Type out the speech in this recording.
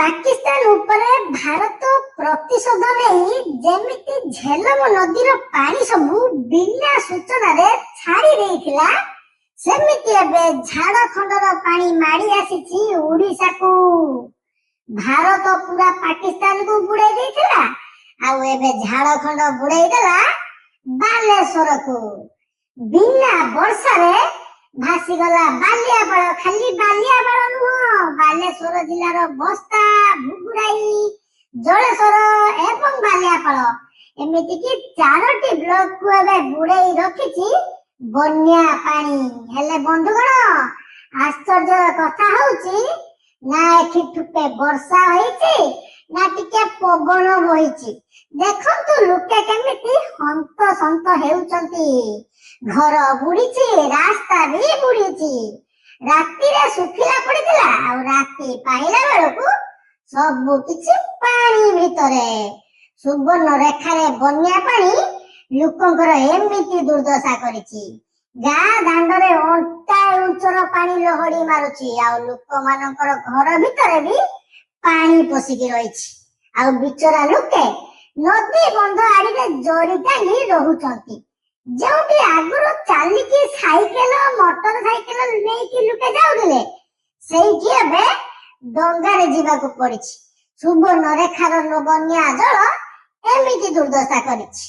ପାକିସ୍ତାନ ଉପରେ ଭାରତ ପ୍ରତିଶୋଧ ନେଇ ଯେମିତି ଝେଲମ ନଦୀର ପାଣି ସବୁ ବିନା ସୂଚନାରେ ଛାଡ଼ି ଦେଇଥିଲା, ସେମିତି ଏବେ ଝାଡ଼ଖଣ୍ଡର ପାଣି ମାଡ଼ି ଆସିଛି ଓଡ଼ିଶାକୁ। ଭାରତ ପୁରା ପାକିସ୍ତାନକୁ ବୁଡେଇ ଦେଇଥିଲା, ଆଉ ଏବେ ଝାଡ଼ଖଣ୍ଡ ବୁଡେଇ ଦେଲା ବାଲେଶ୍ୱରକୁ। ବିନା ବର୍ଷାରେ ଭାସିଗଲା ବାଲିଆପାଳ। ଖାଲି ବାଲିଆପାଳ ନୁହଁ, ବାଲେଶ୍ୱର ଜିଲ୍ଲାର ବସ୍ତା, ଭୁଗୁରାଇ, ଜଳେଶ୍ୱର ଏବଂ ବାଲିଆପାଳ, ଏମିତିକି 4ଟି ବ୍ଲକକୁ ଏବେ ବୁଡେଇ ରଖିଛି ବନ୍ୟା ପାଣି। ହେଲେ ବନ୍ଧୁଗଣ, ଆଶ୍ଚର୍ଯ୍ୟର କଥା ହଉଛି, ନା ଏଠି ଠୁପେ ବର୍ଷା ହେଇଛି ନା ଟିକେ ପବନ ବହିଛି। ଦେଖନ୍ତୁ ଲୋକେ କେମିତି ହନ୍ତସନ୍ତ ହେଉଛନ୍ତି। ଘର ବୁଡିଛି, ରାସ୍ତା ବି ବୁଡିଛି। ରାତିରେ ଶୁଖିଲା ପଡିଥିଲା, ଆଉ ରାତି ପାହିଲା ବେଳକୁ ସବୁ କିଛି ପାଣି ଭିତରେ। ସୁବର୍ଣ୍ଣ ରେଖାରେ ବନ୍ୟା ପାଣି ଲୋକଙ୍କର ଏମିତି ଦୁର୍ଦ୍ଦଶା କରିଛି। ଗାଁ ଦାଣ୍ଡରେ ଅଣ୍ଟା ଉଞ୍ଚର ପାଣି ଲହଡି ମାରୁଛି, ଆଉ ଲୋକମାନଙ୍କର ଘର ଭିତରେ ବି ପାଣି ପଶିକି ରହିଛି। ଆଉ ବିଚରା ଲୋକେ ନଦୀ ବନ୍ଧ ଆଡିରେ ଜରି ଟାଙ୍ଗି ରହୁଛନ୍ତି। ଯେଉଁଠି ଆଗରୁ ଚାଲିକି ସାଇକେଲ, ମୋଟର ସାଇକେଲ ନେଇକି ଲୋକେ ଯାଉଥିଲେ, ସେଇଠି ଏବେ ଡଙ୍ଗାରେ ଯିବାକୁ ପଡିଛି। ସୁବର୍ଣ୍ଣ ରେଖାର ବନ୍ୟା ଜଳ ଏମିତି ଦୁର୍ଦ୍ଦଶା କରିଛି।